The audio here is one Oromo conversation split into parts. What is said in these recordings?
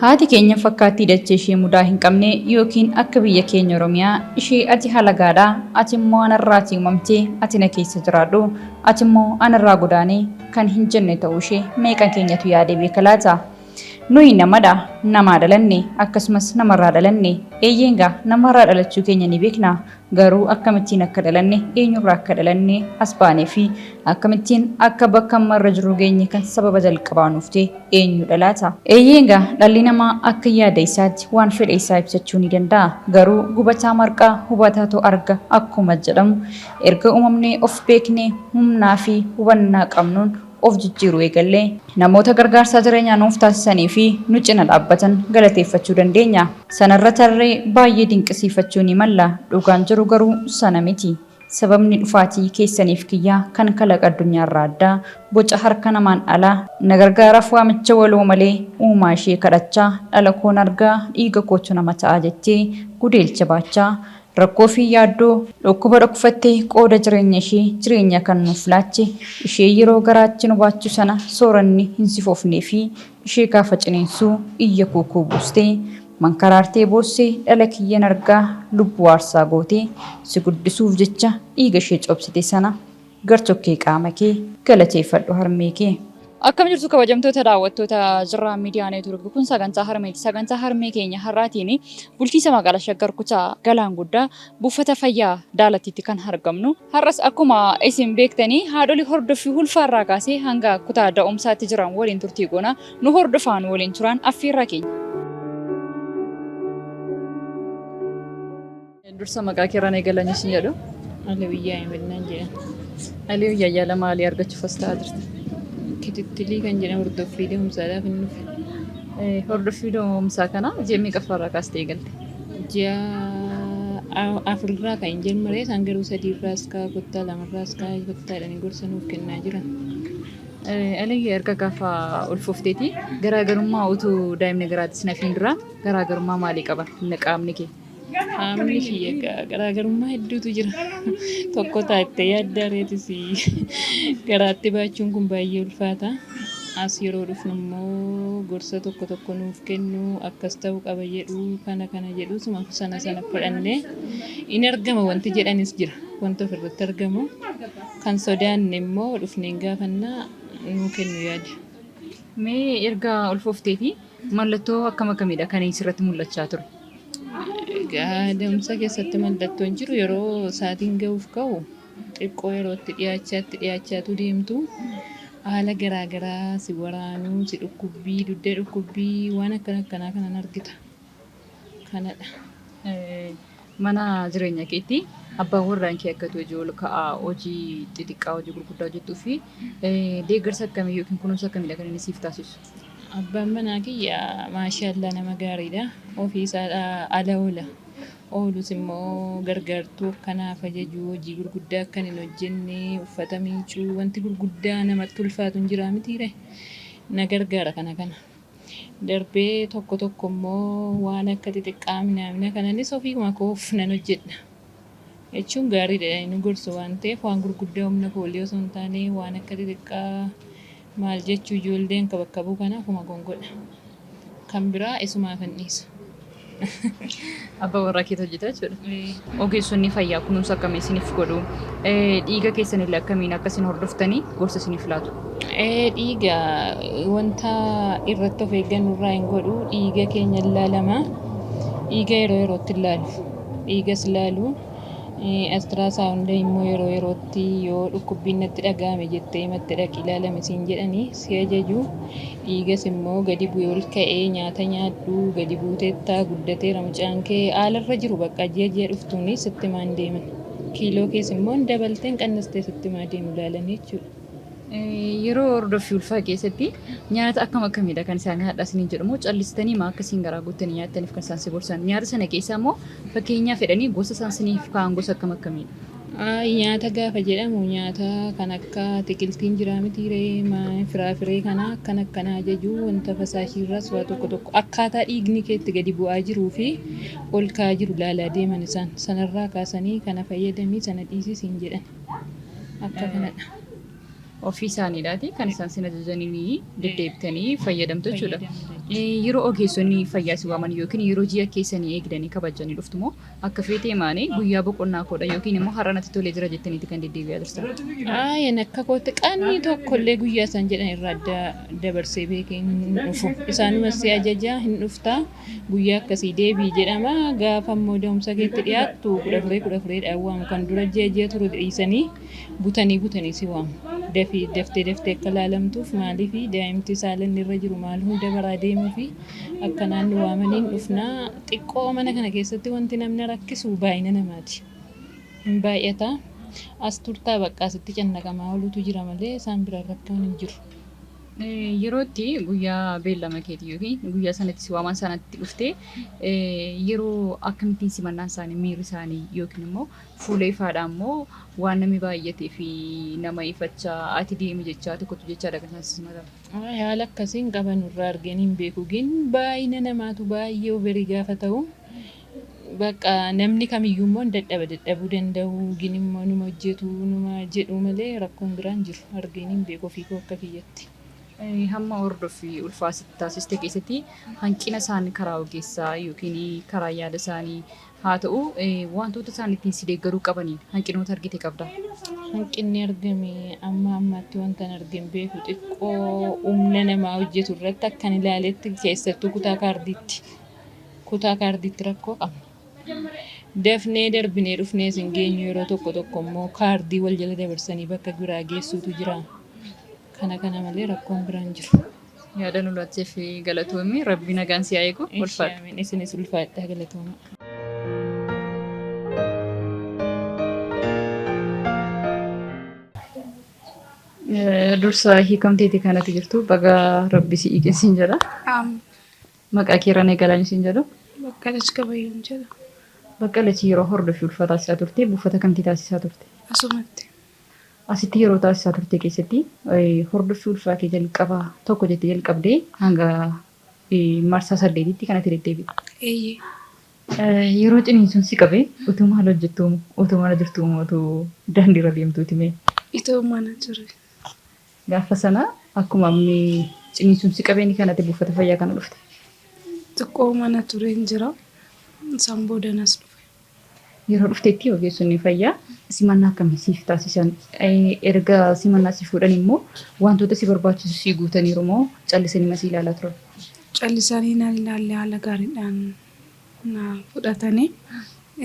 Haati keenya fakkaattii dachee ishee mudaa hin qabne yookiin akka biyya keenya Oromiyaa ishee ati halagaadha, ati immoo anarraatii uumamtee ati na keessa jiraadhu, ati immoo anarraa godaanee kan hin jenne ta'uu ishee meeqa keenyatu yaadee beeka laata? Nuyi namadha, namaa dhalanne, akkasumas namarraa dhalanne. Eeyyeen gaa namarraa dhalachuu keenya ni beekna. Garuu akkamittiin akka dhalanne, eenyurraa akka dhalanne as baanee fi akkamittiin akka bakka amma irra jirru geenye kan sababa jalqabaa nuuf ta'e eenyudha laata? Eeyyeen gaa dhalli namaa akka yaada isaatti waan fedha isaa ibsachuu ni danda'a. Garuu gubataa marqaa hubataatu arga akkuma jedhamu erga uumamnee of beeknee humnaa fi hubannaa qabnuun of jijjiiruu eegalle. Namoota gargaarsaa jireenyaa nuuf taasisanii fi nu cina dhaabbatan galateeffachuu dandeenya. Sanarra tarree baay'ee dinqisiifachuu ni malla. Dhugaan jiru garuu sana miti. Sababni dhufaatii keessaniif kiyyaa kan kalaqa addunyaarraa addaa, boca harka namaan alaa, na gargaaraaf waamicha waloo malee uumaa ishee kadhachaa, dhala koon argaa, dhiiga kootu nama ta'a jettee gudeelcha baachaa, Rakkoo fi yaaddoo dhukkuba dhokfattee qooda jireenya ishee jireenya kan nuuf laache ishee yeroo garaatti nu baattu sana sooranni hin sifoofnee fi ishee gaafa ciniinsuu iyya kuukuu buustee mankaraartee boossee dhala kiyyan argaa lubbuu aarsaa gootee si guddisuuf jecha dhiiga ishee cobsite sana gartokkee qaama kee galateeffadhu harmee kee. Akkam jirtu kabajamtoota daawwattoota Jirraa Miidiyaa Neetwoork, kun sagantaa harmeeti. Sagantaa harmee keenya har'aatiin bulchiinsa magaalaa Shaggar kutaa Galaan Guddaa buufata fayyaa Daalattiitti kan argamnu. Har'as akkuma isin beektanii haadholii hordoffii ulfaarraa kaasee hanga kutaa da'umsaatti jiran waliin turtii goona. Nu hordofaa, nu waliin turaan affeerraa keenya. Dursa maqaa keerraan eegalanii isin jedhu. Alawiyyaa Ahmed naan jedhan. Alawiyyaa, yaala maalii argachuuf as ta'aa jirta? Kitittilii kan jedhamu hordoffii da'umsaadhaaf hin dhufe. Hordoffii da'umsaa kana ji'a meeqaffaarraa kaastee eegalte? Ji'a afurirraa kan hin jalmaree, isaan garuu sadiirraas kaa kottaa, lamarraas kaa kottaa jedhanii gorsa nuuf kennaa jiran. Alawiyyaa, erga gaafa ulfoofteeti garaagarummaa utuu daa'imni garaatti si nafiin dura garaagarummaa maalii qaba qaamni kee? Qaamni kiyya garaagarummaa hedduutu jira. Tokko taattee yaaddaa reetis garaatti baachuun kun baay'ee ulfaata. As yeroo dhufnu immoo gorsa tokko tokko nuuf kennu, akkas ta'uu qaba jedhu, kana kana jedhu, suma sana sana fudhannee in argama wanti jedhanis jira. Wanta ofirratti argamu kan sodaanne immoo dhufneen gaafannaa nuu kennu yaada. Mee erga ulfoofteeti mallattoo akkam akkamiidha kan sirratti mul'achaa ture? Egaa da'umsa keessatti mallattoon jiru yeroo sa'aatiin ga'uuf ka'u xiqqoo yeroo itti dhiyaachaa itti dhiyaachaatu deemtu haala garaa garaa si waraanuu, si dhukkubbii, dugda dhukkubbii, waan akkana akkanaa kanan argita. Kanadha. Mana jireenya keetti abbaan warraan kee akkatu hojii ol ka'aa, hojii xixiqqaa, hojii gurguddaa hojjettuu fi deeggarsa akkamii yookiin kunuunsa akkamiidha kan inni siif taasisu? Abbaan manaa kiyya maashaallah nama gaariidha. Ofii isaa ala oola. Oolus immoo gargaartuu akkanaaf ajaju, hojii gurguddaa akkan hin hojjenne, uffata miicuu, wanti gurguddaa namatti ulfaatu hin jiraa mitiire. Na gargaara kana kana. Darbee tokko tokko immoo waan akka xixiqqaa minaamina kananis ofiima koof nan hojjedha. Jechuun gaariidha, nu gorsu waan ta'eef, waan gurguddaa humna koo olii osoo hin taane waan akka xixiqqaa maal jechuu ijoolleen akka bakka bu'u kana ofuma koon godha. Kan biraa isumaaf hin dhiisu. Abbaa warraa keetu hojjeta jechuudha. Ogeessonni fayyaa kunuunsa akkamii isiniif godhu? Dhiiga keessanillee akkamiin akka isin hordoftanii gorsa isiniif laatu? Dhiiga wanta irratti of eeggannu irraa hin godhu. Dhiiga keenya ilaalama. Dhiiga yeroo yerootti ilaalu. Dhiigas ilaalu. Ultrasound immoo yeroo yerootti yoo dhukkubbiin natti dhaga'ame jettee himatte dhaqi ilaalami siin jedhanii si ajaju. Dhiigas immoo gadi bu'ee ol ka'ee nyaata nyaadhu, gadi buuteetta, guddateera mucaan kee, haalarra jiru bakka ji'a ji'a dhuftuuni sitti himaan deeman. Kiiloo kees immoo hin dabaltee hin qannastee sitti himaa deemu ilaalanii jechuudha. Yeroo hordoffii ulfaa keessatti nyaata akkam akkamiidha kan isaan nyaadhaa isiniin jedhu, moo callistanii maa akkasiin garaa guuttanii nyaattaniif kan isaan si gorsan? Nyaata sana keessaa immoo fakkeenyaa fedhanii gosa isaan isiniif kaa'an gosa akkam akkamiidha? Nyaata gaafa jedhamu nyaata kan akka atikiltiin jira miti ree firaafiree kana akkan akkana ajaju wanta fasaashiirraas waa tokko tokko akkaataa dhiigni keetti gadi bu'aa jiruu fi ol ka'aa jiru laalaa deeman isaan sanarraa kaasanii kana fayyadamii sana dhiisii siin jedhan akka kanadha. Ofii isaaniidhaati kan isaan sin ajajanii deddeebitanii fayyadamtu jechuudha. Yeroo ogeessonni fayyaa si waaman yookiin yeroo ji'a keessanii eegdanii kabajanii dhuftu moo akka feetee maanii guyyaa boqonnaa koodha yookiin immoo har'a natti tolee jira jettaniiti kan deddeebi'aa jirtan? Ayan akka kootti qaanii tokkollee guyyaa isaan jedhan irraa adda dabarsee beekee hin dhufu. Isaanuma si ajajaa hin dhuftaa guyyaa akkasii deebii jedhama. Gaafa immoo da'umsa keetti dhiyaattu 14 14dhaan waamu kan dura ji'a ji'a turu dhiisanii butanii butanii si waamu. Dafii daftee daftee akka laalamtuuf maaliif daa'imti saalanni irra jiru maal hunda baraa deemuu fi akka naannu waamaniin dhufnaa xiqqoo mana kana keessatti wanti namni rakkisu baay'ina namaati. Hin baay'ata. As turtaa bakka asitti cannaqamaa oolutu jira malee isaan biraan rakkoon hin jiru. Yeroo itti guyyaa beellama keetii yookiin guyyaa sanatti si waaman sanatti dhuftee yeroo akkamittiin simannaan isaanii miirri isaanii yookiin immoo fuula ifaadhaan immoo waan namni baay'atee fi nama ifachaa ati deemi jechaa tokkotu jechaadha kan isaan simatan. Haala akkasiin qaban irraa argeen hin beeku. Gin baay'ina namaatu baay'ee overii gaafa ta'u bakka namni kamiyyuu immoo dadhaba dadhabuu danda'u gin immoo numa hojjetu numa jedhu malee rakkoon biraan jiru argeen hin beeku ofii koo akka kiyyatti. Hamma hordoffii ulfaa taasiste keessatti hanqina isaan karaa ogeessaa yookiin karaa yaada isaanii haa ta'u wantoota isaan ittiin si deeggaruu qabaniin hanqinoota argite qabda. Hanqinni argame amma ammaatti wanta hin argin beeku xiqqoo humna namaa hojjetu irratti akkan ilaaletti keessattuu kutaa kaardiitti rakkoo qabna. Dafnee darbinee dhufnee hin geenyu yeroo tokko tokko immoo kaardii wal jala dabarsanii bakka biraa geessuutu jira. Kana kana malee rakkoon biraan jiru. Yaada nu laatteef galatoomi. Rabbi nagaan si haa eegu. Ulfaadha. Isinis ulfaadha galatooma. Dursa hiikamteeti kanatti jirtu baga Rabbi si hiike siin jedha. Maqaa keeraan eegalaan siin jedhu. Baqqalach Gabayyuun jedha. Baqqalach yeroo hordoffii ulfa taasisaa turte buufata kamtii taasisaa turte? Asumatti. Asitti yeroo taasisaa turte keessatti hordoffii ulfaa kee jalqabaa tokko jettee jalqabdee hanga marsaa 8tti kanatti deddeebi'e. Eeyyee. Yeroo ciniinsuun si qabe utuu maal hojjettu utuu mana jirtu utuu daandiirra deemtuuti mee? Itoo mana ture. Gaafa sana akkuma ammi ciniinsuun si qabeen kanatti buufata fayyaa kana dhufte. Xiqqoo mana tureen jira. Isaan booda nas dhufe. Yeroo dhufteetti ogeessonni fayyaa simannaa akkamii siif taasisan? Erga simannaa si fuudhan immoo wantoota si barbaachisu si guutaniiru moo callisanii masii ilaalaa turan? Callisanii na ilaalle haala gaariidhaan na fudhatanii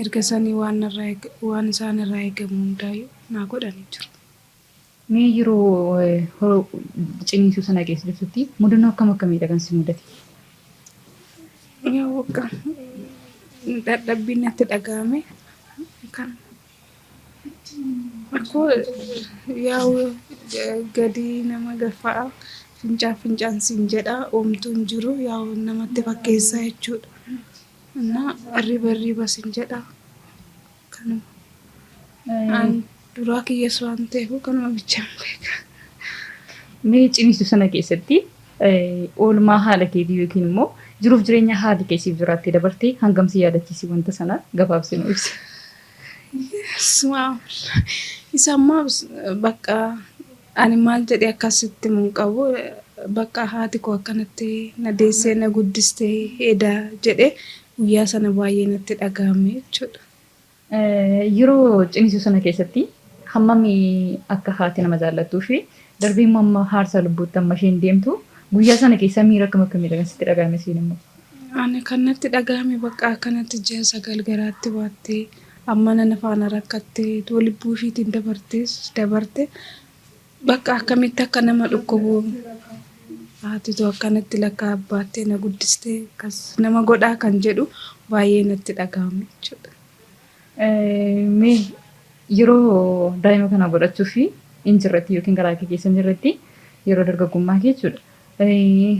erga sanii waan isaan irraa eegamu hundaayyuu na godhanii jiru. Mee yeroo ciniinsuu sana keessa jirtutti mudannoo akkam akkamiidha kan si mudate? Yaa bakka dadhabbiin natti dhaga'ame kan akkoo yaa'u gadi nama gafa'a fincaan fincaan siin jedha oomtuun jiru yaa'u namatti fakkeessa jechuudha. Innaa arriba arriba siin jedha kanuma. An duraa kiyyas waan ta'eef kanuma bichaan beeka. Mee ciniinsuu sana keessatti oolmaa haala keetii yookiin immoo jiruuf jireenya haati keessiif jiraattee dabartee hangam si yaadachiisi wanta sana gabaabsee nu ibsi. Isa ammaa bakka ani maal jedhee akkasitti mun qabu bakka haati koo akkanatti na deessee na guddistee heeda jedhee guyyaa sana baay'ee natti dhaga'ame jechuudha. Yeroo ciniinsuu sana keessatti hammami akka haati nama jaallattuu fi darbee immoo amma haarsaa lubbuutti amma isheen deemtu guyyaa sana keessa miira akkam akkamiidha kan sitti dhaga'ame siin immoo? Ani kan natti dhaga'ame bakka akkanatti ji'a 9 garaatti baattee amma nana faana rakkattee too lubbuu ishiitiin dabarte bakka akkamitti akka nama dhukkubu haati too akkanatti lakkaa baattee na guddistee akkas nama godhaa kan jedhu baay'ee natti dhaga'ame jechuudha. Mee yeroo daa'ima kana godhachuu fi hin jirretti yookiin garaa kee keessa hin jirretti yeroo dargaggummaa kee jechuudha.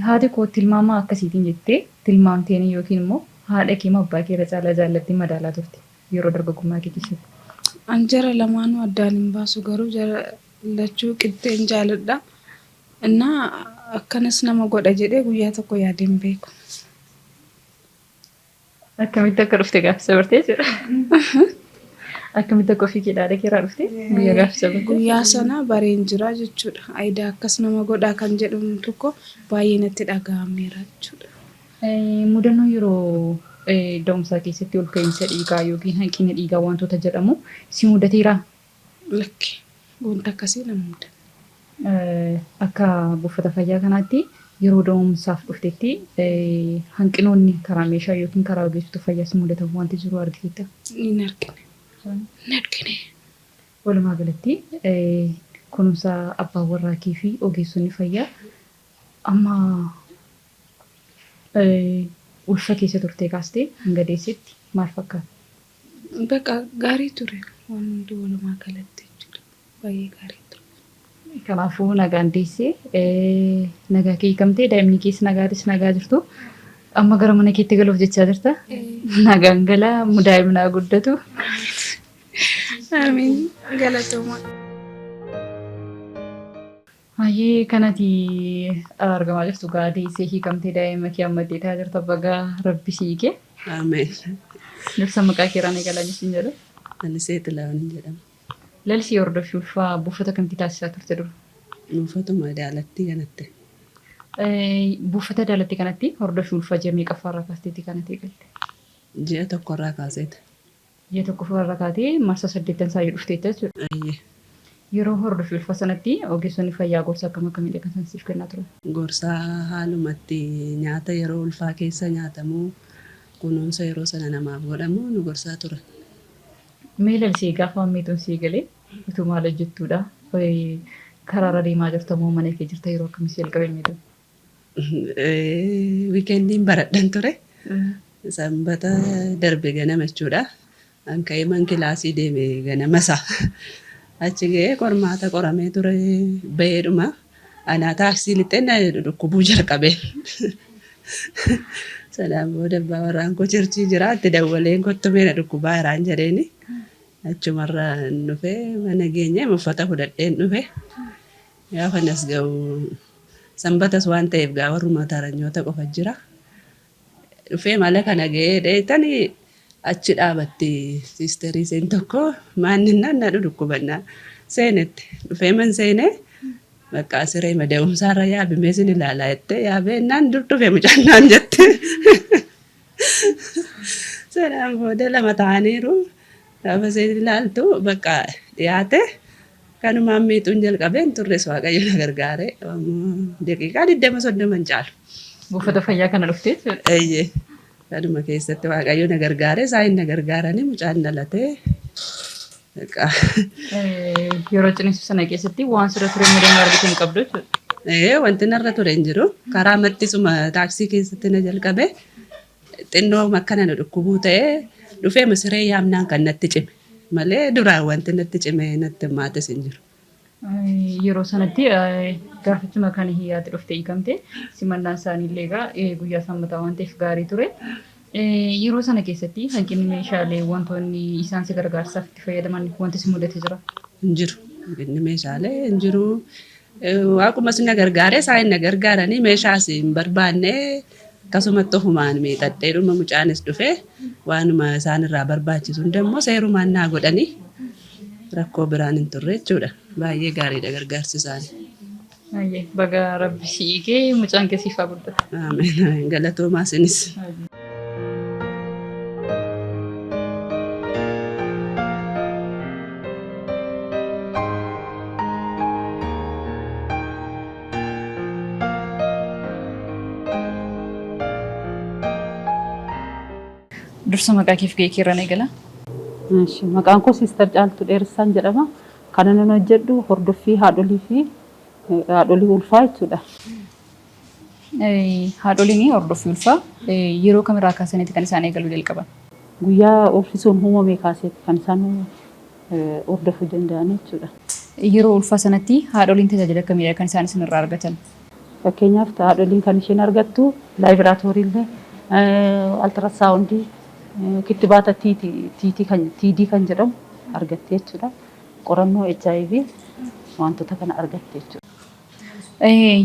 Haati koo tilmaama akkasiitiin jettee tilmaamteen yookiin immoo haadha kee moo abbaa kee irra caalaa jaallattee madaalaa turte yeroo dargaggummaa kee keessatti? An jara lamaanuu addaan hin baasu garuu jara lachuu qixxeen jaaladha. Innaa akkanas nama godha jedhee guyyaa tokko yaadee hin beeku. Akkamitti akka dhufte gaafisa bartee jechuudha. Akkamitti akka ofii kee dhaadha keerraa dhufte guyyaa gaafisa bartee. Guyyaa sana bareen jira jechuudha. Ayidaa akkas nama godhaa kan jedhamu tokko baay'ee natti dhaga'ameera jechuudha. Mudannoo yeroo da'umsaa keessatti ol ka'iinsa dhiigaa yookiin hanqina dhiigaa wantoota jedhamu si mudateeraa? Lakki, wanta akkasii na mudanne. Akka buufata fayyaa kanaatti yeroo da'umsaaf dhuftetti hanqinoonni karaa meeshaa yookiin karaa ogeessota fayyaa si mudatan wanti jiru argiteetta? Hin argine. Hin argine. Walumaa galatti kunuunsa abbaan warraa kee fi ogeessonni fayyaa amma ulfa keessa turtee kaastee hanga deessetti maal fakkaata? Baqa gaarii ture waan hundi walumaa galatti jechuudha. Baay'ee gaarii ture. Kanaafuu nagaan deessee nagaa kee hiikamtee daa'imni kees nagaatis nagaa jirtu. Amma gara mana keetti galuuf jechaa jirta. Nagaan galaa daa'imni haa guddatu. Amiin. Galatoomaa. Baay'ee kanati argamaa jirtu gaa deessee hiikamtee daa'ima kee hammattee taa'aa jirta bagaa rabbi si hiike. Ameen. Dursa maqaa keeraan eegalaa jechuun jedhu. Lalisee Xilahuun jedhama. Lalisee hordoffii ulfaa buufata kamitti taasisaa turte dura? Buufatuma Daalattii kanatti. Buufata Daalattii kanatti hordoffii ulfaa ji'a meeqaffaarraa kaasteetti kanatti eegalte? Ji'a tokkorraa kaaseeta. Ji'a tokkoffaarraa kaatee marsaa 8 isaa yoo dhufteetta jechuudha. Ayyee. Yeroo hordoffii ulfaa sanatti ogeessonni fayyaa gorsa akkam akkamiidha kan isaan siif kennaa turan? Gorsa haalumatti nyaata yeroo ulfaa keessa nyaatamu, kunuunsa yeroo sana namaaf godhamu nu gorsaa turan. Mee Lalisee gaafa meexuun si eegalee utuu maal hojjettuudha? Karaarra deemaa jirta moo mana kee jirta yeroo akkamii si jalqabe meexuun? Wiikendiin baradhan ture. Sanbata darbe ganama jechuudha. An ka'ee man kilaasii deeme ganama isaa. Achi ga'ee qormaata qoramee ture ba'eedhuma. Anaa taaksii lixxee na dhukkubuu jalqabe. Sanaan booda abbaa warraan koo churchii jira itti dawwaleen kottu mee na dhukkubaa jiraan jedheeni. Achumarraa dhufee mana geenye uffata fudhadheen dhufe. Gaafa as ga'u sanbatas waan ta'eef gaa warruma taranyoota qofa jira. Dhufee mala kana ga'ee dheetanii achi dhaabatti siisterii isheen tokko maanninnaan na dhudhukkubannaa seenette. Dhufee man seenee bakka siree da'umsaarra yaabimee sin ilaalaa jettee yaabee naan dur dhufe mucaan naan jette. Sanaan booda lama ta'aniiru. Gaafa isheen ilaaltu bakka dhiyaate kanumaan miixuun jalqabeen turres Waaqayyo na gargaare. Daqiiqaa 20 30 hin caalu. Buufata fayyaa kana dhuftee jechuudha. Eeyyee. Kanuma keessatti Waaqayyo na gargaare isaan na gargaaranii mucaan dhalatee. Yeroo ciniinsuu sana keessatti waan sirra ture mudannoo argite hin qabdu jechuudha. Ee, wanti narra ture hin jiru. Karaa mattisuma taaksii keessatti na jalqabe. Xinnoo akkana na dhukkubuu ta'ee dhufee siree yaamnaan kan natti cime malee duraan wanti natti cime natti hammaates hin jiru. Yeroo sanatti gaafachuma kan hiyyaatti dhuftee hiikamte simannaan isaanii illee egaa guyyaa sanbataa waan ta'eef gaarii ture. Yeroo sana keessatti hanqinni meeshaalee wantoonni isaan si gargaarsaaf itti fayyadaman wanti si mudate jira? Hin jiru. Hanqinni meeshaalee hin jiru. Waaqumas na gargaaree isaan na gargaaranii meeshaas hin barbaanne akkasumatti ofumaan miixadhee dhuma mucaanis dhufee waanuma isaan irraa barbaachisu hundammoo seerumaan naa godhanii rakkoo biraan hin turre jechuudha. Baay'ee gaariidha gargaarsi isaanii. Baay'ee baga rabbi si hiikee mucaan kee siif haa guddatu. Ameen. Galatoomaa isinis. Dursa maqaa keef ga'ee keerraan eegala. Maqaan koo Siister Caaltuu Dheeressaan jedhama. Kan ani hojjedhu hordoffii haadholii fi haadholii ulfaa jechuudha. Haadholiin hordoffii ulfaa yeroo kamirraa kaasaniiti kan isaan eegaluu jalqaban? Guyyaa ulfi sun uumame kaaseeti kan isaan hordofuu danda'an jechuudha. Yeroo ulfaa sanatti haadholiin tajaajila akkamiidha kan isaan isinirraa argatan? Fakkeenyaaf, haadholiin kan isheen argattu laaboraatoorii, ultrasoundii, kittibaata TT kan TD kan jedhamu. argatte jechuudha. Qorannoo HIV wantoota kana argatte jechuudha.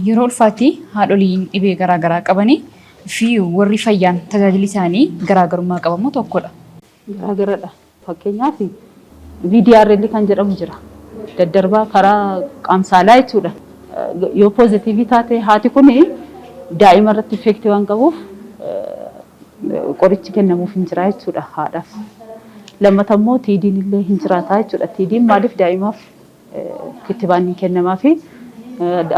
Yeroo ulfaatti haadholiin dhibee garaagaraa qabanii fi warri fayyaan tajaajilli isaanii garaagarummaa qabamu tokkodha. Garaagaradha. Fakkeenyaaf VDRL kan jedhamu jira. Daddarbaa karaa qaamsaalaa jechuudha. Yoo positive taate haati kun daa'ima irratti effect waan qabuuf qorichi kennamuuf hin jira jechuudha haadhaaf. Lammata immoo TD'n illee hin jiraata jechuudha. TD'n maaliif daa'imaaf kittibaan hin kennamaa fi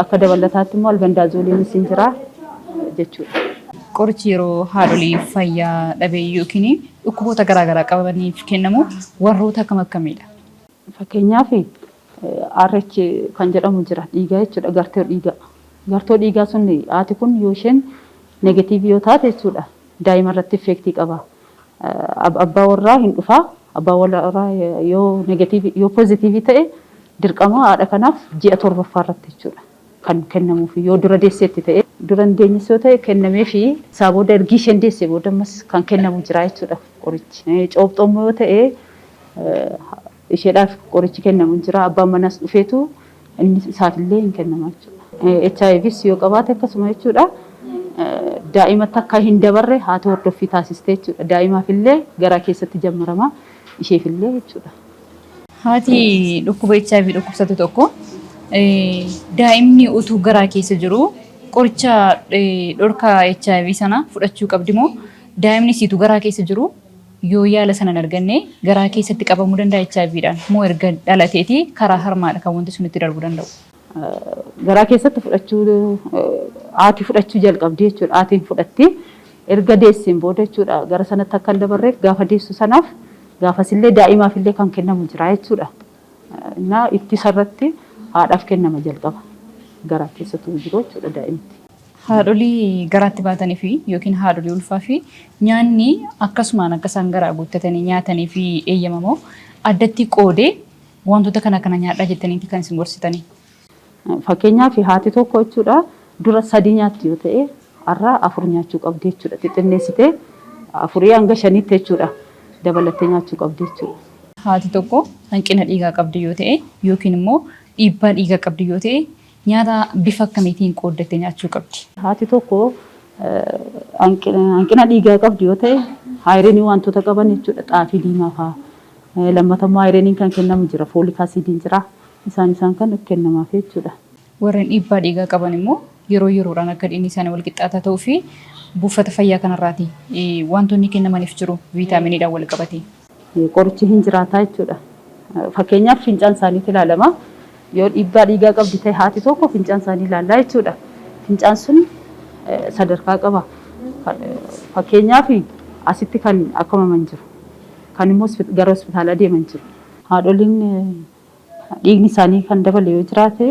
akka dabalataatti immoo albendazoleiinis hin jira jechuudha. Qorichi yeroo haadholii fayyaa dhabee yookiin dhukkuboota garaagaraa qabaniif kennamu warroota akkam akkamiidha? Fakkeenyaaf RH kan jedhamu jira, dhiigaa jechuudha, gartoo dhiigaa. Gartoo dhiigaa sun haati kun yoo isheen negative yoo taate jechuudha, daa'ima irratti effect qaba. Abbaa warraa hin dhufaa, abbaa warraa yoo negative, yoo positive ta'e, dirqama haadha kanaaf ji'a torbaffaa irratti jechuudha kan kennamuuf. Yoo dura deesseetti ta'e, dura hin deenyes yoo ta'e, kennameefi isaa booda ergi isheen deessee booda ammas kan kennamu jira jechuudha qorichi. Coobxoommoo yoo ta'e, isheedhaaf qorichi kennamu jira. Abbaan manaas dhufeetu inni isaafillee hin kennama jechuudha. HIVs yoo qabaate akkasuma jechuudha. Daa'ima takka hin dabarre haati hordoffii taasistee jechuudha. Daa'imaafillee garaa keessatti jammarama, isheefillee jechuudha. Haati dhukkuba HIV dhukkubsatu tokko daa'imni utuu garaa keessa jiru qoricha dhorkaa HIV sana fudhachuu qabdi moo, daa'imni siitu garaa keessa jiru yoo yaala sana hin arganne garaa keessatti qabamuu danda'a HIVdhaan moo, erga dhalateeti karaa harmaadha kan wanti sun itti darbuu danda'u? Garaa keessatti fudhachuu, haati fudhachuu jalqabdi jechuudha. Haatiin fudhatti, erga deesseen booda jechuudha, gara sanatti akka hin dabarreef gaafa deessu sanaaf gaafasillee daa'imaafillee kan kennamu jira jechuudha. Innaa ittisa irratti haadhaaf kennama jalqaba, garaa keessattuu jiru jechuudha daa'imti. Haadholii garaatti baatanii fi yookiin haadholii ulfaa fi nyaanni akkasumaan akka isaan garaa guuttatanii nyaatanii fi eeyyamamoo, addatti qoodee wantoota kana kana nyaadhaa jettaniiti kan isin gorsitanii? Fakkeenyaaf haati tokko jechuudha, dura sadii nyaatti yoo ta'e, har'a afur nyaachuu qabdi jechuudha. Xixinneessitee afurii hanga shaniitti jechuudha dabalattee nyaachuu qabdi jechuudha. Haati tokko hanqina dhiigaa qabdi yoo ta'e yookiin immoo dhiibbaa dhiigaa qabdi yoo ta'e, nyaata bifa akkamiitiin qooddattee nyaachuu qabdi? Haati tokko hanqina dhiigaa qabdi yoo ta'e, iron wantoota qaban jechuudha, xaafii diimaa fa'aa. Lammata immoo ironiin kan kennamu jira, folic acidiin jira. Isaan kan kennamaaf jechuudha. Warreen dhiibbaa dhiigaa qaban immoo yeroo yeroodhaan akka dhiigni isaanii wal qixxaataa ta'uu fi buufata fayyaa kanarraati wantoonni kennamaniif jiru viitaaminiidhaan wal qabate? Qorichi hin jiraataa jechuudha. Fakkeenyaaf fincaan isaaniitu ilaalama. Yoo dhiibbaa dhiigaa qabdi ta'e haati tokko, fincaan isaanii ilaallaa jechuudha. Fincaan sun sadarkaa qaba. Fakkeenyaaf asitti kan akkamaman jiru. Kan immoo gara hospitaalaa deeman jiru. Haadholiin dhiigni isaanii kan dabale yoo jiraate,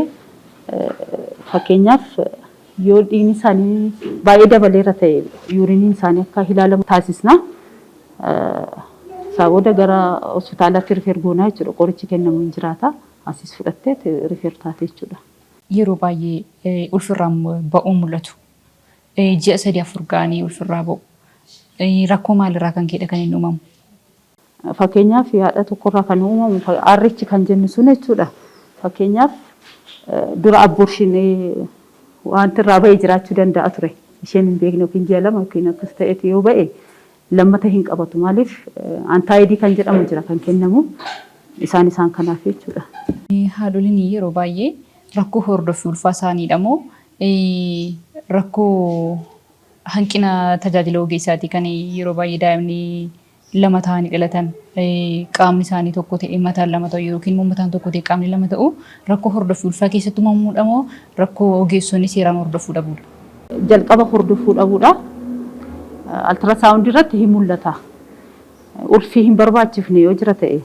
fakkeenyaaf yoo dhiigni isaanii baay'ee dabaleera ta'e, urineiin isaanii akka ilaalamu taasisna. Isaa booda gara hospitaalaatti refer goonaa jechuudha. Qorichi kennamu hin jiraata. Asis fudhattee refer taate jechuudha. Yeroo baay'ee ulfirraa ba'uun mul'atu. Ji'a sadii afur ga'anii ulfirraa ba'u. Rakkoo maalirraa kan ka'edha kan inni uumamu? Fakkeenyaaf haadha tokkorraa kan uumamu RH kan jennu sun jechuudha. Fakkeenyaaf dura abortion wanti irraa ba'e jiraachuu danda'a ture. Isheen hin beekne yookiin ji'a 2 yookiin akkas ta'eeti yoo ba'e, lammata hin qabatu. Maaliif anti-D kan jedhamu jira kan kennamu, isaan kanaaf jechuudha. Haadholiin yeroo baay'ee rakkoo hordoffii ulfaa isaaniidha moo, rakkoo hanqina tajaajila ogeessaatii kan yeroo baay'ee daa'imni lama ta'anii dhalatan, qaamni isaanii tokko ta'e mataan lama ta'u, yookiin immoo mataan tokko ta'e qaamni lama ta'u, rakkoo hordoffii ulfaa keessatti uumamuudha moo, rakkoo ogeessonni seeraan hordofuu dhabuudha? Jalqaba hordofuu dhabuudha. Ultrasound irratti hin mul'ata. Ulfi hin barbaachifne yoo jira ta'e,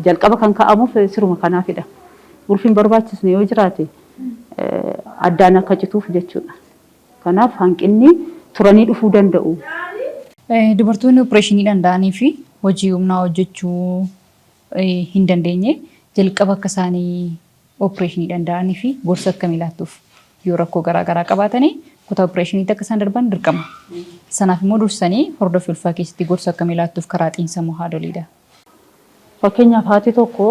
jalqaba kan ka'amuuf siruma kanaafidha. Ulfi hin barbaachisne yoo jiraate, addaan akka cituuf jechuudha. Kanaaf hanqinni turanii dhufuu danda'u. Dubartoonni opereeshinii danda'anii fi hojii humnaa hojjechuu hin dandeenye jalqaba akka isaanii opereeshinii danda'anii fi gorsa akkamii laattuuf? Yoo rakkoo garaa garaa qabaatanii kutaa opereeshiniitti akka isaan darban dirqama. Sanaaf immoo dursanii hordoffii ulfaa keessatti gorsa akkamii laattuuf karaa xiinsammuu haadholiidha? Fakkeenyaaf haati tokko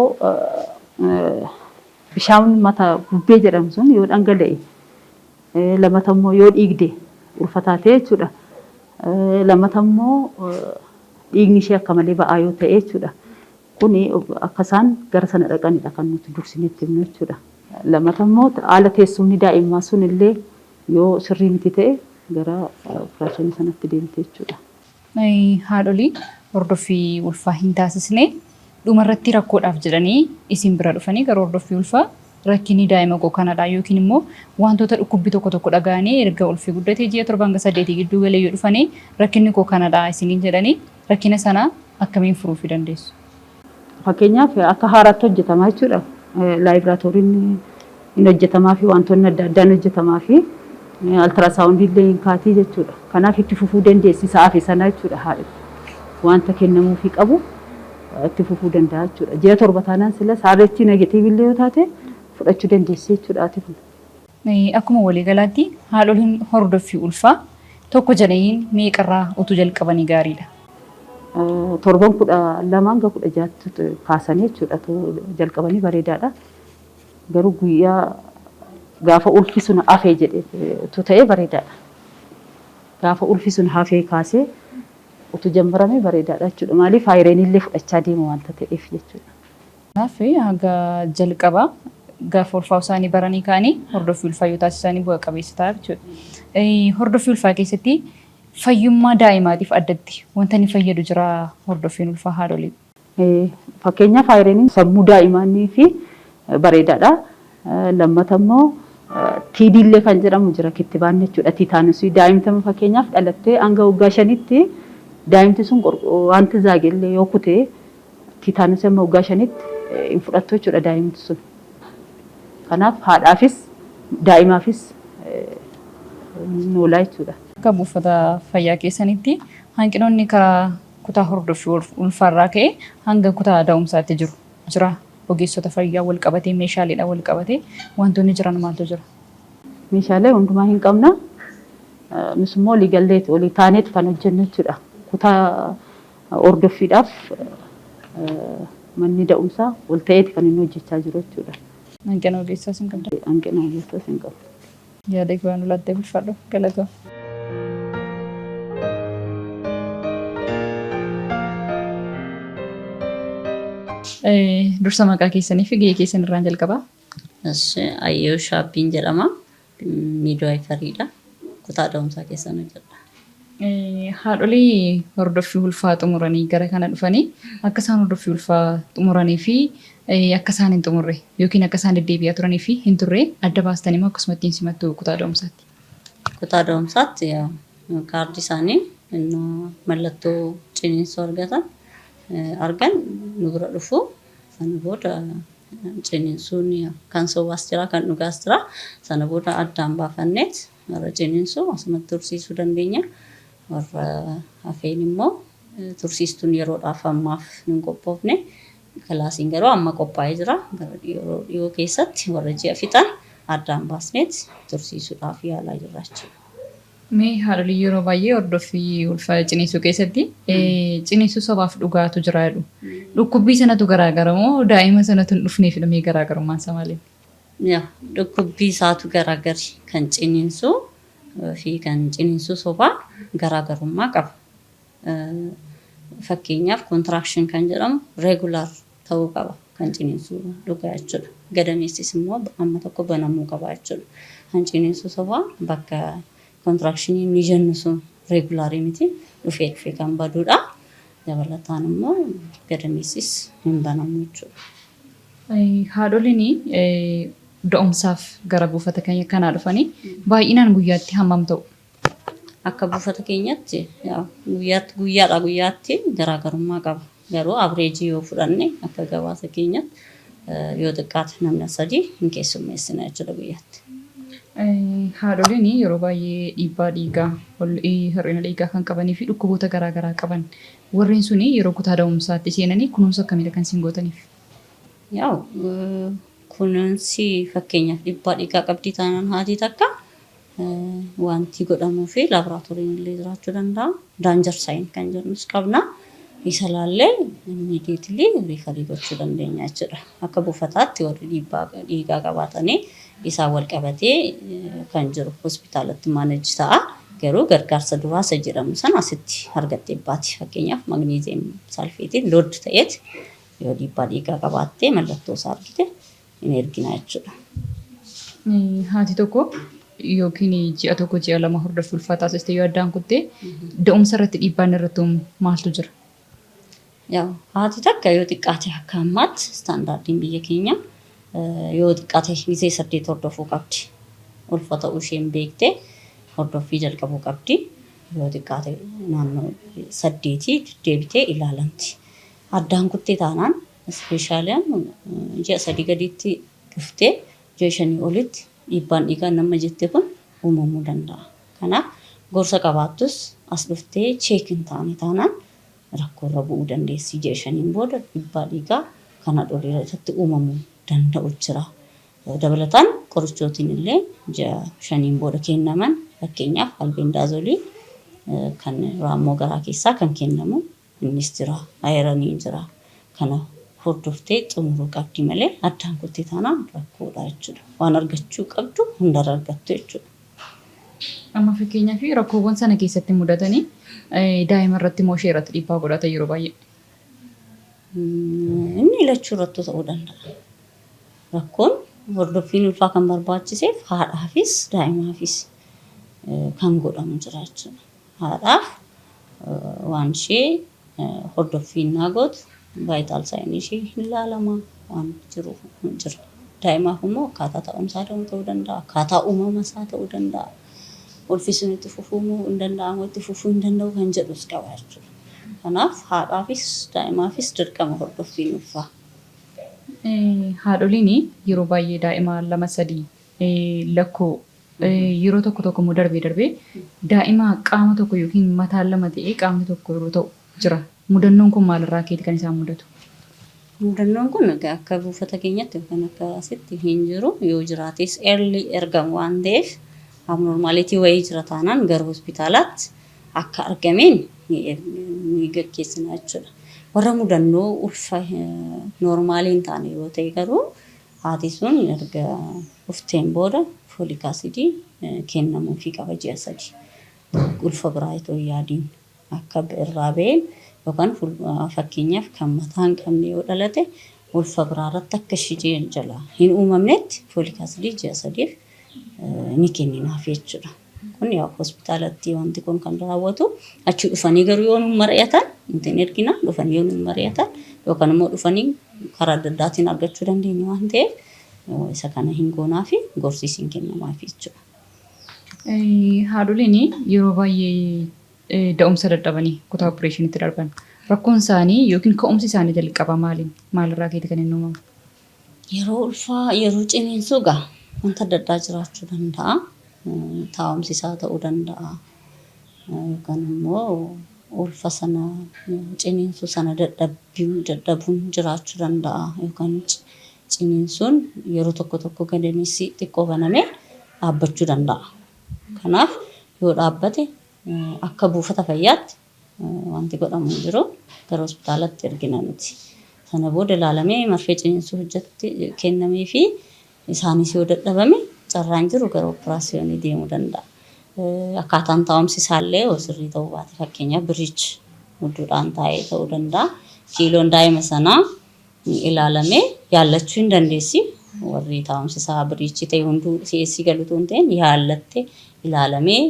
bishaan mataa bubbee jedhamu sun yoo dhangala'e, lamata immoo yoo dhiigde ulfa taatee jechuudha. Lamata immoo dhiigni ishee akka malee ba'aa yoo ta'e jechuudha. Kuni akka isaan gara sana dhaqanidha kan nuti dursinee itti himnu jechuudha. Lamata immoo haala teessumni daa'immaa sun illee yoo sirrii miti ta'e gara operaasyoonii sanatti deemte jechuudha. Haadholii hordoffii ulfaa hin taasisne dhumarratti rakkoodhaaf jedhanii isin bira dhufanii gara hordoffii ulfaa rakkinni daa'ima koo kanadha yookiin immoo wantoota dhukkubbii tokko tokko dhaga'anii erga ulfi guddatee ji'a 7 hanga 8 gidduu galee yoo dhufanii rakkinni koo kanadha isiniin jedhanii rakkina sana akkamiin furuufii dandeessu? Fakkeenyaaf akka haaraatti hojjetamaa jechuudha. Laayibraatooriin hin hojjetamaa fi wantoonni adda addaan hojjetamaa fi altirasaawundii illee hin kaatii jechuudha. Kanaaf itti fufuu dandeessi sa'aafi sana jechuudha haadhi. Wanta kennamuufii qabu itti fufuu danda'a jechuudha. Ji'a 7 taanaan silas RH negatiivii illee yoo taate fudhachuu dandeessi jechuudha haati kun. Akkuma waliigalaatti haadholiin hordoffii ulfaa tokko jedhaniin meeqarraa utuu jalqabanii gaariidha? Torban 12 hanga 16tti kaasanii jechuudha jalqabanii bareedaadha. Garuu guyyaa gaafa ulfi sun hafee jedhee utuu ta'ee bareedaadha. Gaafa ulfi sun hafee kaasee utuu jammaramee bareedaadha jechuudha. Maaliif ayireenii illee fudhachaa deema waanta ta'eef jechuudha. Kanaaf haga jalqaba gaafa ulfaa'uu isaanii baranii ka'anii hordoffii ulfaa yoo taasisanii bu'a qabeessa ta'a jechuudha. Hordoffii ulfaa keessatti fayyummaa daa'imaatiif addatti wanta inni fayyadu jira hordoffiin ulfaa haadholii? Fakkeenyaaf ayireniin sammuu daa'imaanii fi bareedaadha. Lammata immoo TD illee kan jedhamu jira kittibaanni jechuudha. Tiitaanosii daa'imti amma fakkeenyaaf dhalattee hanga waggaa 5tti daa'imti sun wanti zaage illee yoo kute tiitaanosii amma waggaa 5tti hin fudhattu jechuudha daa'imti sun. Kanaaf haadhaafis daa'imaafis ni oola jechuudha. Akka buufata fayyaa keessanitti hanqinoonni karaa kutaa hordoffii ulfaarraa ka'ee hanga kutaa da'umsaatti jiru jira? Ogeessota fayyaa wal qabatee meeshaaleedhaan wal qabatee wantoonni jiran maaltu jira? Meeshaalee hundumaa hin qabna. Nus immoo walii galleeti walii taaneetu kan hojjennu jechuudha. Kutaa hordoffiidhaaf manni da'umsaa wal ta'eeti kan inni hojjechaa jiru jechuudha. Hanqina ogeessaas hin qabdan? Hanqina ogeessaas hin qabnu. Yaada kee waan nu laatteef ulfaadhu. Galatoom. Dursa maqaa keessanii fi gahee keessan irraan jalqabaa. Ayyoo Shaabbiin jedhama. Miidwaayifariidha. Kutaa da'umsaa keessan hojjedha. Haadholii hordoffii ulfaa xumuranii gara kana dhufanii akka isaan hordoffii ulfaa xumuranii fi akka isaan hin xumurre yookiin akka isaan deddeebi'aa turanii fi hin turre adda baastanii moo akkasumatti hin simattu kutaa da'umsaatti? Kutaa da'umsaatti kaardii isaanii mallattoo ciniinsuu argatan argan nu bira dhufu. Sana booda ciniinsuun kan sobaas jira kan dhugaas jira. Sana booda addaan baafanneet warra ciniinsu asumatti tursiisuu dandeenya. Warra hafeen immoo tursiistuun yeroodhaaf ammaaf hin qophoofne. Kilaasiin garuu amma qophaa'ee jira. Gara yeroo dhiyoo keessatti warra ji'a fixan addaan baasneet tursiisuudhaaf yaalaa jirra jechuudha. Mee haadholii yeroo baay'ee hordoffii ulfa ciniinsuu keessatti ciniinsuu sobaaf dhugaatu jira jedhu. Dhukkubbii sanatu garaagara moo daa'ima sanatu hin dhufneefidha mee garaagarummaan isaa maali? Yaa dhukkubbii isaatu garaagari kan ciniinsuu fi kan ciniinsuu sobaa garaagarummaa qaba. Fakkeenyaaf contraction kan jedhamu regular ta'uu qaba kan ciniinsuu dhugaa jechuudha. Gadameessis immoo amma tokko banamuu qaba jechuudha. Kan ciniinsuu sobaa bakka contraction inni jennu sun regular miti dhufee dhufee kan baduudha. Dabalataan immoo gadameessis hin banamu jechuudha. Haadholiin da'umsaaf gara buufata kanaa dhufanii baay'inaan guyyaatti hammam ta'u? Akka buufata keenyatti guyyaatti guyyaadhaa guyyaatti garaagarummaa qaba. Garuu avreejii yoo fudhanne akka gabaasa keenyatti yoo xiqqaate namni 3 hin keessummeessina jechuudha guyyaatti. Haadholiin yeroo baay'ee dhiibbaa dhiigaa, hir'ina dhiigaa kan qabanii fi dhukkuboota garaagaraa qaban warreen suni yeroo kutaa da'umsaatti seenanii kunuunsa akkamiidha kan isin gootaniif? Yaa'u kunuunsi fakkeenyaaf dhiibbaa dhiigaa qabdii taanaan haati takka wanti godhamuu fi laaboraatooriin illee jiraachuu danda'a. Danger sign kan jennus qabna. Isa laallee immediately refer gochuu dandeenya jechuudha. Akka buufataatti warri dhiibbaa dhiigaa qabaatanii isaan wal qabatee kan jiru hospitaalatti manage ta'a. Garuu gargaarsa duraa isa jedhamu sana asitti argattee baati. Fakkeenyaaf, magnesium sulfateiin load ta'eet yoo dhiibbaa dhiigaa qabaattee mallattoo isaa argite hin ergina jechuudha. Haati tokko yookiin ji'a 1, ji'a 2 hordoffii ulfaa taasiste yoo addaan kuttee, da'umsa irratti dhiibbaan irratti uumu maaltu jira? Yaa, haati takka yoo xiqqaate akka ammaatti standardiin biyya keenya yoo xiqqaate gisee 8 hordofuu qabdi. Ulfa ta'uu isheen beektee hordoffii jalqabuu qabdi. Yoo xiqqaate naannoo 8 deddeebitee ilaalamti. Addaan kuttee taanaan, especially ji'a 3 gaditti dhuftee ji'a 5 olitti dhiibbaan dhiigaa nama jette kun uumamuu danda'a. Kanaaf gorsa qabaattus as dhuftee check hin taane taanaan rakkoorra bu'uu dandeessi. Ji'a 5n booda dhiibbaa dhiigaa kana olii irratti uumamuu danda'u jira. Dabalataan qorichootiin illee ji'a 5n booda kennaman, fakkeenyaaf albendazole kan raammoo garaa keessaa kan kennamu innis jira. Ironiin jira. Kana hordoftee xumuruu qabdi malee addaan kuttee taanaan rakkoodha jechuudha. Waan argachuu qabdu hundarra argattu jechuudha. Amma fakkeenyaaf rakkoowwan sana keessatti mudatanii daa'ima irratti immoo ishee irratti dhiibbaa godhata yeroo baay'ee. Inni lachuu irrattuu ta'uu danda'a. Rakkoon hordoffiin ulfaa kan barbaachiseef haadhaafis daa'imaafis kan godhamu jira jechuudha. Haadhaaf waan ishee hordoffiin naa gootu, vital signii ishee hin ilaalama, waan jiru jira. Daa'imaaf immoo akkaataa ta'umsaa ta'uu danda'a, akkaataa uumama isaa ta'uu danda'a. Ulfi sun itti fufuu moo hin danda'amu, itti fufuu hin danda'u kan jedhus qaba jechuudha. Kanaaf haadhaafis daa'imaafis dirqama hordoffiin ulfaa. Haadholiin yeroo baay'ee daa'ima lama, sadii lakkoo, yeroo tokko tokko immoo darbee darbee daa'ima qaama tokko yookiin mataan lama ta'ee qaamni tokko yeroo ta'u jira. Mudannoon kun maalirraa keeti kan isaan mudatu? Mudannoon kun egaa akka buufata keenyatti yookaan akka asitti hin jiru. Yoo jiraates early ergamu waan ta'eef, abnormality wayii jira taanaan gara hospitaalaatti akka argameen ni gaggeessina jechuudha. Warra mudannoo ulfa normalii hin taane yoo ta'e garuu, haati sun erga dhufteen booda folic acidii kennamuufii qaba ji'a 3. Ulfa biraa itoo hin yaadiin akka irraa ba'een yookaan fakkeenyaaf kan mataa hin qabne yoo dhalate, ulfa biraa irratti akka ishee jalaa hin uumamnetti folic acidii ji'a 3f ni kenninaaf jechuudha. Kun yaa hospitaalatti wanti kun kan raawwatu. Achi dhufanii garuu yoo nu mari'atan nuti hin ergina. Dhufanii yoo nu mari'atan yookaan immoo dhufanii karaa adda addaatiin argachuu dandeenya waan ta'eef, isa kana hin goonaa fi gorsiis hin kennamaaf jechuudha. Haadholiin yeroo baay'ee da'umsa dadhabanii kutaa operationiitti darban, rakkoon isaanii yookiin ka'umsi isaanii jalqaba maaliin, maalirraa keeti kan inni uumamu? Yeroo ulfaa, yeroo ciniinsuu gaa wanta adda addaa jiraachuu danda'a. Taa'umsi isaa ta'uu danda'a. Yookaan immoo ulfa sana ciniinsuu sana dadhabuun jiraachuu danda'a. Yookaan ciniinsuun yeroo tokko tokko gadameessi xiqqoo banamee dhaabbachuu danda'a. Kanaaf yoo dhaabbate akka buufata fayyaatti wanti godhamu hin jiru, gara hospitaalatti ergina nuti. Sana booda ilaalamee marfee ciniinsuu hojjetti kennamee fi isaanis yoo dadhabame carraan jiru gara operaasyoonii deemuu danda'a. Akkaataan taa'umsi isaallee yoo sirrii ta'uu baate, fakkeenyaaf breech hudduudhaan taa'ee ta'uu danda'a. Kiiloon daa'ima sanaa ilaalamee yaallachuu hin dandeessi. Warri taa'umsi isaa breech ta'e hunduu si'eessii galutu hin ta'in, yaallattee ilaalamee,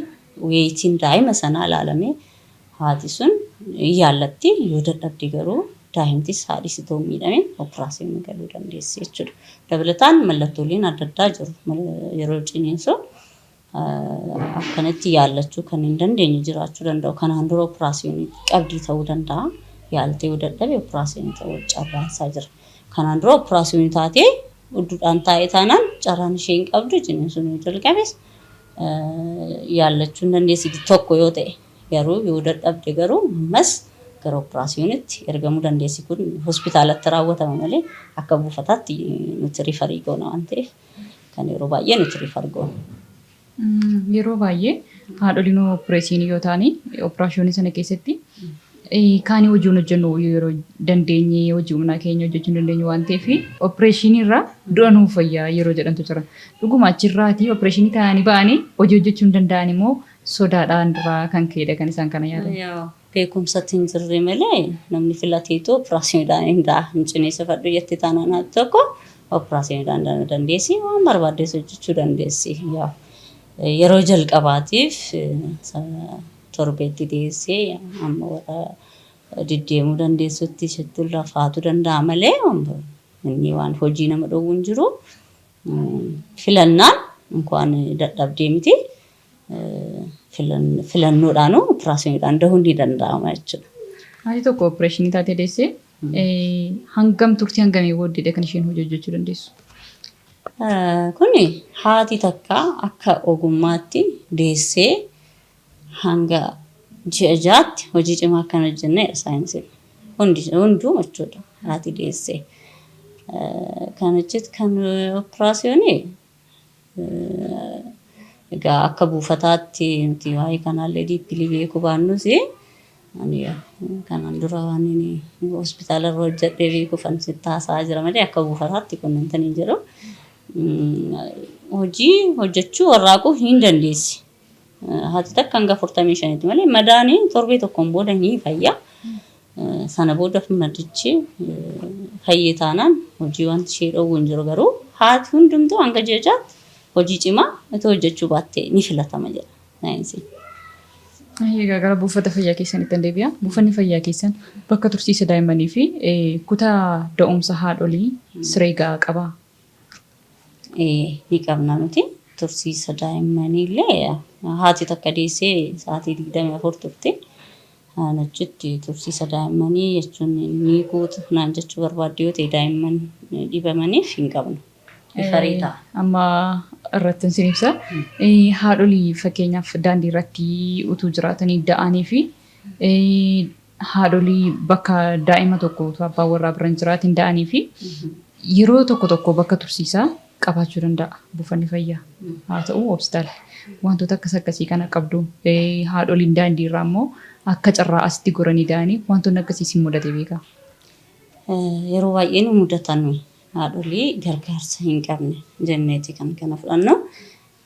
weightiin daa'ima sanaa ilaalamee haati sun yaallatti. Yoo dadhabde garuu daa'imtis haadhis itoo hin miidhamin operaasyoonii galuu dandeessi jechuudha. Dabalataan mallattooleen adda addaa jiru. Yeroo ciniinsuu akkanatti yaallachuu kan hin dandeenye jiraachuu danda'u. Kanaan dura operaasyoonii qabdii ta'uu danda'a. Yaaltee yoo dadhabe operaasyoonii ta'uu carraan isaa jira. Kanaan dura operaasyoonii taatee hudduudhaan taa'ee taanaan, carraan ishee hin qabdu ciniinsuun yoo jalqabes yaallachuu hin dandeessi tokko yoo ta'e. Garuu yoo dadhabde garuu ammas gara operaasyoonitti ergamuu dandeessi. Kun hospitaalatti raawwatama malee akka buufataatti nuti refer goona waan ta'eef, kan yeroo baay'ee nuti refer goona. Yeroo baay'ee haadholiin opereeshinii yoo ta'an, operaasyoonii sana keessatti Kaanii hojii hojjennu yeroo dandeenye hojii humnaa keenya hojjechuu hin dandeenyu waan ta'eef opereeshinii irraa du'a nuuf fayyaa yeroo jedhantu jira. Dhuguma achirraatii opereeshinii ta'anii ba'anii hojii hojjechuu hin danda'an immoo sodaadhaan irraa kan ka'edha kan isaan kana yaadan. Beekumsatti hin jirre malee namni filateetu operaasiyooniidhaan hin da'a. Hin ciniinsifadhu jetti taanaan haati tokko operaasiyooniidhaan dandeessi, waan barbaaddes hojjechuu dandeessi. Yeroo jalqabaatiif torbeetti deessee amma warra deddeemuu dandeessutti isheetti lafaatu danda'a malee inni waan hojii nama dhowwu hin jiru. Filannaan inkwaan dadhabdee miti. Filannoodhaanuu operaasiyooniidhaan dahuun ni danda'ama jechuudha. Haati tokko opereeshinii taatee deessee hangam turtii hangamii booddeedha kan isheen hojii hojjechuu dandeessu? Kuni haati takka akka ogummaatti deessee hanga ji'a 6tti hojii cimaa akkan hojjennedha saayinsiin. Hunduu jechuudha haati deessee. Kan hojjetu kan operaasiyoonii egaa akka buufataatti nuti waa'ee kanaallee deeply beekuu baannus, ani kanaan dura waan inni hospitaala irra hojjedhee beekuuf ani sitti haasa'aa jira malee akka buufataatti kun wanti hin jedhu. Hojii hojjechuu warraaquu hin dandeessi. Haati takka hanga 45tti malee madaanii torbee tokkoon booda ni fayya. Sana booda madichi fayyee taanaan hojii wanti ishee dhowwu hin jiru, garuu haati hundumtuu hanga ji'a 6tti hojii cimaa itoo hojjechuu baattee ni filatama jedha saayinsiin. Egaa gara buufata fayyaa keessanitti an deebi'a. Buufanni fayyaa keessan bakka tursiisa daa'immanii fi kutaa da'umsa haadholii siree ga'aa qabaa? Ni qabna nuti. Tursiisa daa'immanii illee haati takka deessee sa'aatii 24 turti. Achitti tursiisa daa'immanii jechuun ni guutu naan jechuu barbaadde yoo ta'e, daa'imman dhibamaniif hin qabnu. Refer ta'a. Amma irratti sin ibsa. Haadholii fakkeenyaaf daandii irratti utuu jiraatanii da'anii fi haadholii bakka daa'ima tokko utuu abbaan warraa bira hin jiraatin da'anii fi yeroo tokko tokko bakka tursiisaa qabaachuu danda'a buufanni fayyaa haa ta'u hospitaala. Wantoota akkas akkasii kana qabdu. Haadholiin daandii irraa immoo akka carraa asitti goranii da'anii wantoonni akkasii si mudate beekaa? Yeroo baay'ee nu mudatan, haadholii gargaarsa hin qabne jenneeti kan kana fudhannu.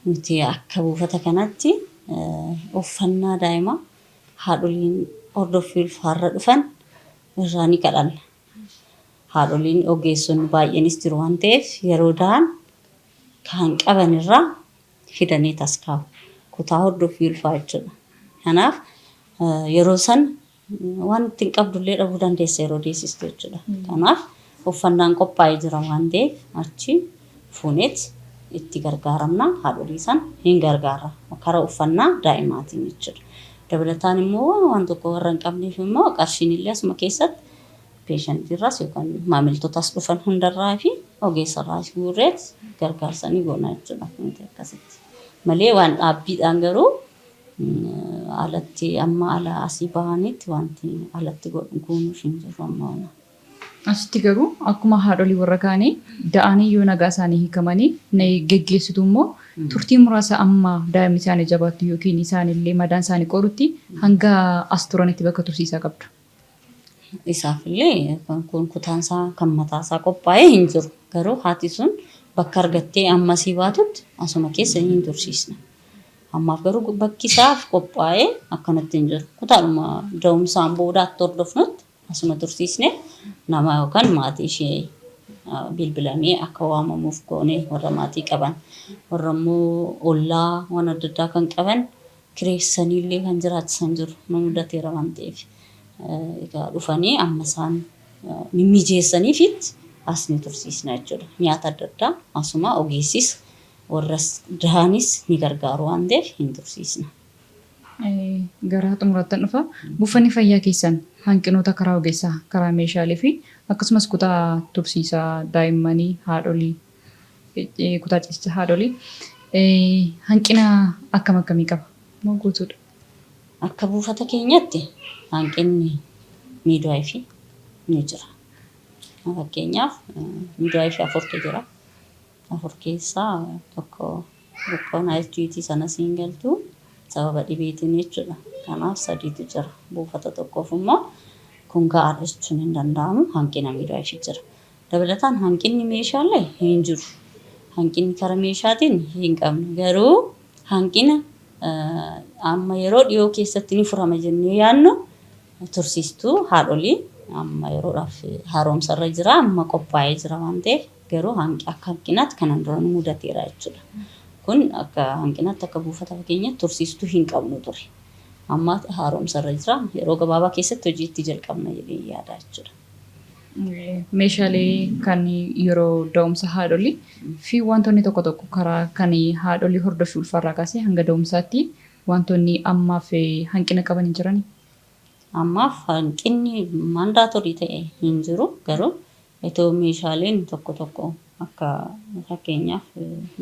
Nuti akka buufata kanatti uffannaa daa'imaa haadholiin hordoffii ulfaarra dhufan irraa ni kadhanna. Haadholiin ogeessonni baay'eenis jiru waan ta'eef yeroo da'an kan qaban irraa fidanii tas kaa'u. Kutaa hordoffii ulfaa jechuudha. Kanaaf yeroo san waan ittiin qabdullee dhabuu dandeessa yeroo deessistu jechuudha. Kanaaf uffannaan qophaa'ee jira waan ta'eef achi fuuneet itti gargaaramna, haadholii san hin gargaara karaa uffannaa daa'imaatiin jechuudha. Dabalataan immoo waan tokko warra hin qabneef immoo qarshiin illee asuma keessatti patientiirraas yookaan maamiltootaas dhufan hundarraa fi ogeessarraas guurreet gargaarsa ni goona jechuudha nuti akkasitti. Malee waan dhaabbiidhaan garuu alatti amma ala asii bahanitti wanti alatti goonuuf hin jiru amma ona. Asitti garuu akkuma haadholii warra kaanii da'anii yoo nagaa isaanii hiikamanii geggeessitu immoo turtii muraasa amma daa'imni isaanii jabaattu yookiin isaanillee madaan isaanii qorutti hanga as turanitti bakka tursiisaa qabdu. Isaaf illee kun kutaan isaa kan mataa isaa qophaa'ee hin jiru. Garuu haati sun bakka argattee ammasii baatutti asuma keessa hin tursiisna. Ammaaf garuu bakki isaaf qophaa'ee akkanatti hin jiru. Kutaadhuma da'umsaan boodaatti hordofnutti asuma tursiisne nama yookaan maatii ishee bilbilamee akka waamamuuf goone, warra maatii qaban, warra immoo ollaa waan adda addaa kan qaban kireessanii illee kan jiraachisan jiru, nu mudateera waan ta'eef. Egaa dhufanii amma isaan mimmijeessaniifitti as ni tursiisna jechuudha. Nyaata adda addaa asuma ogeessis warras dahanis ni gargaaru waan ta'eef hin tursiisna. Gara xumuraattan dhufa. Buufanni fayyaa keessan hanqinoota karaa ogeessaa, karaa meeshaalee fi akkasumas kutaa tursiisaa daa'immanii haadholii, kutaa ciisicha haadholii hanqina akkam akkamii qaba? Moo guutuudha? Akka buufata keenyatti hanqinni midwife ni jira. Fakkeenyaaf midwife afurtu jira. Afur keessaa tokko boqonnaa duty sanas hin galtu. Sababa dhibeetiin jechuudha. Kanaaf sadiitu jira. Buufata tokkoof immoo kun ga'aadha jechuun hin danda'amu. Hanqina midwife jira. Dabalataan hanqinni meeshaalee hin jiru. Hanqinni kara meeshaatiin hin qabnu. Garuu hanqina amma yeroo dhiyoo keessatti ni furama jennee yaadnu tursiistuu haadholii amma yeroodhaaf haaromsarra jira. Amma qophaa'ee jira waan ta'eef garuu akka hanqinaatti kanaan dura nu mudateera jechuudha. Kun akka hanqinaatti akka buufata keenyatti tursiistuu hin qabnu ture. Amma haaromsarra jira. Yeroo gabaabaa keessatti hojii itti jalqabna jedhee yaada jechuudha. Meeshaalee kan yeroo da'umsa haadholii fi wantoonni tokko tokko karaa kan haadholii hordoffii ulfaarraa kaasee hanga da'umsaatti wantoonni ammaaf hanqina qaban hin jiranii? Ammaaf hanqinni mandatory ta'e hin jiru. Garuu itoo meeshaaleen tokko tokko akka fakkeenyaaf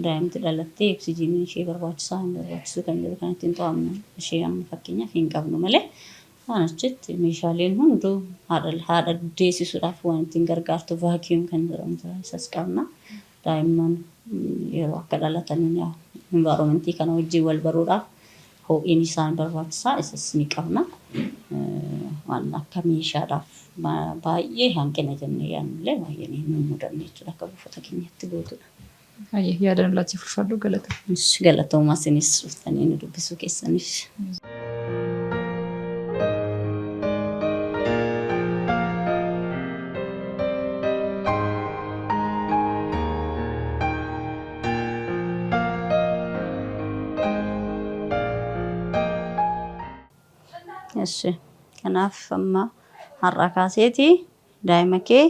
daa'imti dhalattee oksijiinii ishee barbaachisaa hin barbaachisu kan jedhu kan ittiin to'annu ishee amma fakkeenyaaf hin qabnu malee waan achitti meeshaaleen hunduu haadha deessisuudhaaf waan ittiin gargaartu vacuum kan jedhamu jira, isas qabna. Daa'imman yeroo akka dhalataniin environmentii kana wajjin wal baruudhaaf ho'iin isaan barbaachisaa, isas ni qabna. Waan akka meeshaadhaaf baay'ee hanqina jennee yaadnullee baay'ee hin mudanne jechuudha akka buufata keenyatti guutuudha. Yaada nu laatteef ulfaadhu, galata. Galatoomaa isinis dhuftanii nu dubbisuu keessaniif. Eshi kanaaf amma har'a kaaseeti daa'ima kee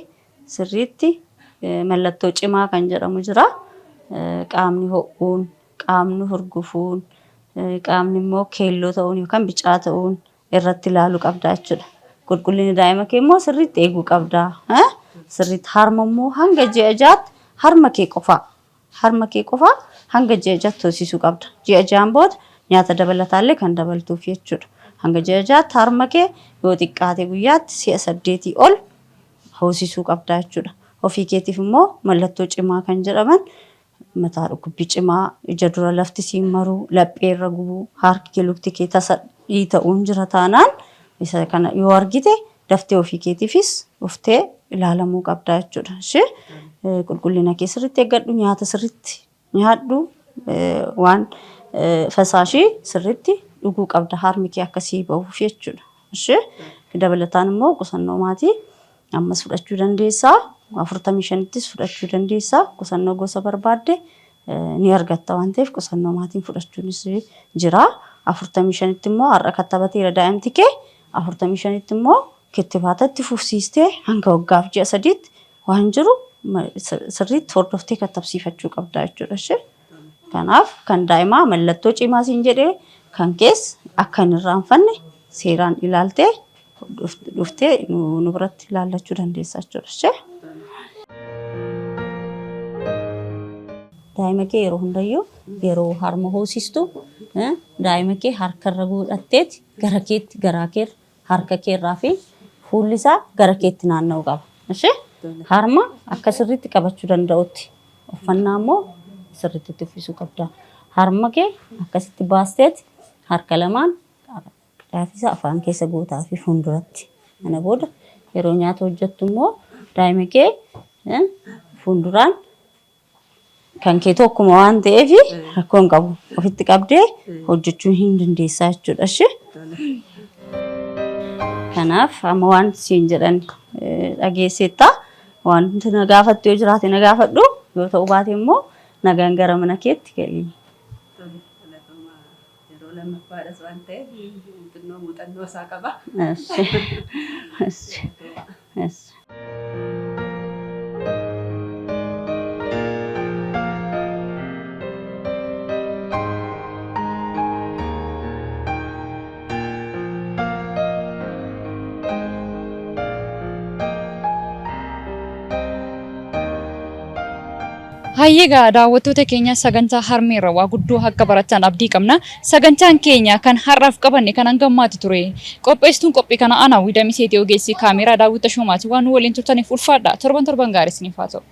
sirriitti mallattoo cimaa kan jedhamu jira. Qaamni ho'uun, qaamni hurgufuun, qaamni immoo keelloo ta'uun yookaan bicaa ta'uun irratti ilaaluu qabda jechuudha. Qulqullina daa'ima kee immoo sirriitti eeguu qabda. Sirriitti harma immoo hanga ji'a 6tti harma kee qofaa harma kee qofaa hanga ji'a 6tti hoosisuu qabda. Ji'a 6n booda nyaata dabalataallee kan dabaltuuf jechuudha. Hanga ji'a 6tti harma kee yoo xiqqaate guyyaatti si'a 8 ol hoosisuu qabda jechuudha. Ofii keetiif immoo mallattoo cimaa kan jedhaman mataa dhukkubbii cimaa, ija dura lafti siin maruu, laphee irra gubuu, harki kee lukti kee tasa dhiita'uun jira taanaan isa kana yoo argite daftee ofii keetiifis dhuftee ilaalamuu qabda jechuudha. Ishee qulqullina kee sirriitti eeggadhu, nyaata sirriitti nyaadhu, waan fasaashii sirriitti dhuguu qabda harmi kee akkasii bahuuf jechuudha. Ishee dabalataan immoo qusannoo maatii ammas fudhachuu dandeessaa. 45ttis fudhachuu dandeessaa. Qusannoo gosa barbaadde ni argatta waan ta'eef qusannoo maatiin fudhachuunis jira. 45tti immoo har'a kattabateera daa'imti kee, 45tti immoo kittibaata itti fufsiistee hanga waggaaf ji'a 3tti waan jiru sirriitti hordoftee kattabsiifachuu qabda jechuudha ishee. Kanaaf kan daa'imaa mallattoo cimaa siin jedhee kan kees akka hin irraanfanne seeraan ilaaltee dhuftee nu biratti ilaallachuu dandeessa jechuudha ishee. Daa'ima kee yeroo hundayyuu yeroo harma hoosistu daa'ima kee harkarra godhatteeti gara keetti garaa keerra harka keerraa fi fuulli isaa gara keetti naanna'uu qaba. Ishee harma akka sirriitti qabachuu danda'utti uffannaa immoo sirriitti itti uffisuu qabda. Harma kee akkasitti baasteeti harka lamaan qaafisa afaan keessa gootaa fi fuulduratti. Kana booda yeroo nyaata hojjettu immoo daa'ima kee fuulduraan kan kee tokkuma waan ta'eef rakkoo hin qabu. Ofitti qabdee hojjechuu hin dandeessaa jechuudha ishee. Kanaaf amma waan siin jedhan dhageesseetta. Wanti na gaafattu yoo jiraate na gaafadhu. Yoo ta'uu baate immoo nagaan gara mana keetti gali. Yeroo lammaffaadhas waan ta'eef xinnoo muuxannoo isaa qaba. Eshi. Eshi. Eshi. Hayyee egaa daawwattoota keenya, sagantaa harmeerra waa guddoo akka baratan abdii qabna. Sagantaan keenya kan har'aaf qabanne kan hanga ammaatti ture. Qopheessituun qophii kana ana Widamiseeti, ogeessi kaameeraa Daawwit Tashoomaati. Waan nu waliin turtaniif ulfaadha. Torban torban gaarii isiniif haa ta'u.